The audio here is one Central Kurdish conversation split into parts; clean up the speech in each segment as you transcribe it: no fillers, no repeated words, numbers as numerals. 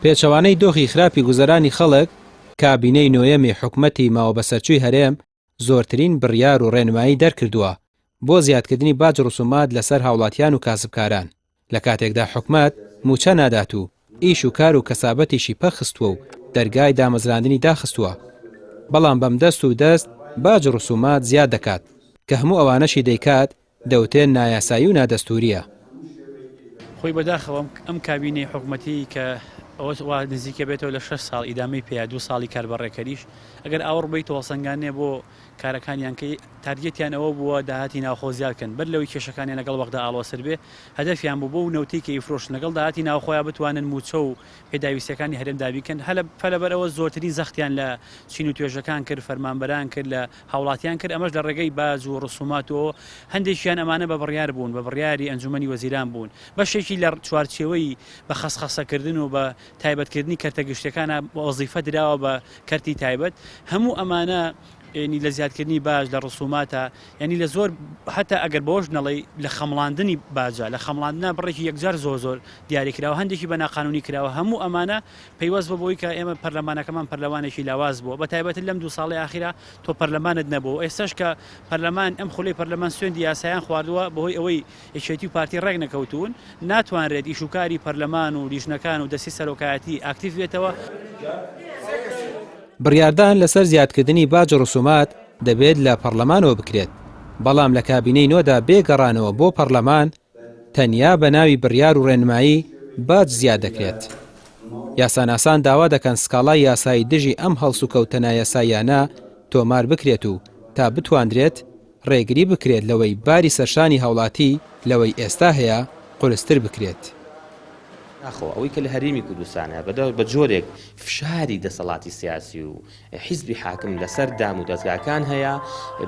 پێچەوانەی دۆخی خراپی گوزەرانی خەڵک، کابینەی نۆیەمی حکومەتی ماوەبەسەرچووی هەرێم زۆرترین بڕیار و ڕێنمایی دەرکردووە بۆ زیادکردنی باج ڕسومات لەسەر هاوڵاتیان و کاسبکاران، لە کاتێکدا حکومەت مووچە نادات و ئیش و کار و کەسابەتیشی پەکخستووە و دەرگای دامەزراندنی داخستووە، بەڵام بەم دەست و دەست باج و ڕسومات زیاد دەکات، کە هەموو ئەوانەشی دەیکات دەوترێن نایاسایی و نادەستوورییە. خۆی بەداخەوە ئەم کابینەی حکومەتی کە ئەوە وا نزیکە بێتەوە لە شەش ساڵ ئیدامەی پێیە دوو ساڵی کاربەڕێکەریش ئەگەر ئاوڕ بەیتەوە هەڵسەنگاندنێ بۆ کارەکانیان کە تارگێتیان ئەوە بووە داهاتی ناوخۆ زیاد کەن بەر لەوەی کێشەکانیان لەگەڵ بەغدا ئاڵۆزتر بێ هەدەفیان بوو بەو نەوتەی کە ئیفرۆشن لەگەڵ داهاتی ناوخۆیا بتوانن مووچە و پێداویستیەکانی هەرێم دابین کەن هەلە فەلەبەر ئەوە زۆرترین زەختیان لە چین و توێژەکان کرد فەرمانبەران کرد لە هاوڵاتیان کرد ئەمەش لە ڕێگەی باج و ڕسومات و هەندێکیان ئەمانە بە بڕیار بوون بە بڕیاری ئەنجومەنی وەزیران بوون بەشێکی لە چوارچێوەی بە خەسخەسەکردن و بە تایبەتکردنی کەرتە گشتیەکانە وەزیفە دراوە بە کەرتی تایبەت هەموو ئەمانە ینی لە زیادکردنی باج لە ڕسوماتە ینی لە زۆر هەتا ئەگەر بەوەش نەڵێی لە خەمڵاندنی باجە لە خەمڵاندنا بڕێکی یەکجار زۆر زۆر دیاری کراوە هەندێکی بە ناقانونی کراوە هەموو ئەمانە پەیوەست بە بۆی کە ئێمە پەرلەمانەکەمان پەرلەمانێکی لاواز بووە بە تایبەتر لەم دوو ساڵەی ئاخیرا تۆ پەرلەمانت نەبوو ئێستاش کە پەرلەمان ئەم خولەی پەرلەمان سوێندی یاسایان خواردووە بەهۆی ئەوەی یەکێتی و پارتی ڕێک نەکەوتوون ناتوانرێت ئیش و کاری پەرلەمان و لیژنەکان و دەستی سەرۆکایەتی ئاکتیڤ بێتەوە. بڕیاردان لەسەر زیادکردنی باج و ڕسومات دەبێت لە پەڕلەمانەوە بکرێت، بەڵام لە کابینەی نۆدا بێ گەڕانەوە بۆ پەڕلەمان تەنیا بە ناوی بڕیار و ڕێنمایی باج زیاد دەکرێت. یاساناسان داوا دەکەن سکاڵای یاسایی دژی ئەم هەڵسوکەوتە نایاساییانە تۆمار بکرێت و تا بتواندرێت ڕێگری بکرێت لەوەی باری سەرشانی هاوڵاتی لەوەی ئێستا هەیە قورستر بکرێت. داخەوە ئەوەی کە لە هەرێمی کوردستان هەیە بە جۆرێک فشاری دەسەڵاتی سیاسی و حیزبی حاکم لەسەر دام و دەزگاکان هەیە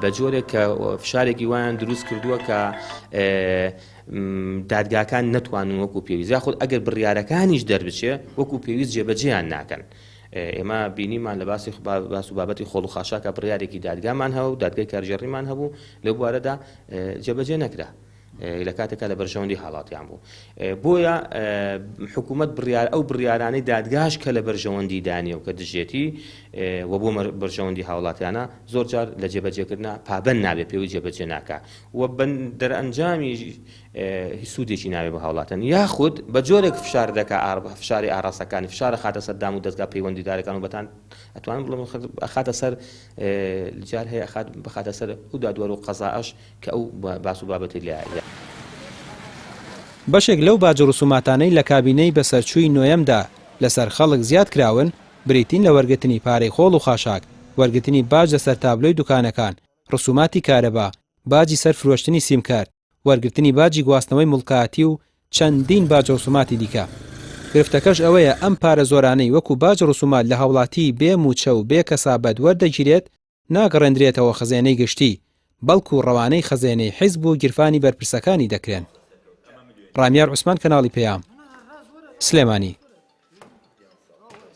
بە جۆرێک کە فشارێکی وایان دروست کردووە کە دادگاکان نەتوانن وەکو پێویست یاخود ئەگەر بڕیارەکانیش دەربچێ وەکو پێویست جێبەجێیان ناکەن. ئێمە بینیمان لە باسی باس و بابەتی خۆڵ و خاشاکە بڕیارێکی دادگامان هەبوو دادگای کارگێڕیمان هەبوو لەو بوارەدا جێبەجێ نەکرا. لە کاتێکا لە بەرژەوەندی هاوڵاتیان بوو بۆیە حکوومەت بڕیار ئەو بڕیارانەی دادگاش کە لە بەرژەوەندی دانیە و کە دژێتی و بۆ بەرژەوەندی هاوڵاتیانە زۆر جار لە جێبەجێکردنا پابند نابێت پێوی جێبەجێ ناکا و دەرئەنجامی هیچ سوودێکی نابێت بۆ هاوڵاتیان یاخود بە جۆرێک فشار دەکا فشاری ئاراستەکانی فشار خاتە سەر دام و دەستگا پەیوەندیدارەکان و بەتان ئەتوانم بڵێم ئەخاتە سەر جار هەیە ئەخات بخاتە سەر ئەو دادوەر و قەزائەش کە ئەو باس و بابەتی لە بەشێک لەو باج و ڕسوماتانەی لە کابینەی بەسەرچووی نۆیەمدا لەسەر خەڵک زیاد کراون، بریتین لە وەرگرتنی پارەی خۆڵ و خاشاک، وەرگرتنی باج لەسەر تابلۆی دوکانەکان، ڕسوماتی کارەبا، باجی سەر فرۆشتنی سیمکارت، وەرگرتنی باجی گواستنەوەی موڵکایەتی و چەندین باج و ڕسوماتی دیکە. گرفتەکەش ئەوەیە ئەم پارە زۆرانەی وەکو باج و ڕسومات لە هاوڵاتیی بێ مووچە و بێ کەسابەت وەردەگیرێت ناگەڕێندرێتەوە خەزێنەی گشتی، بەڵکو ڕەوانەی خەزێنەی حیزب و گیرفانی بەرپرسەکانی دەکرێن. ڕامیار عوسمان کەناڵی پەیام، سلێمانی.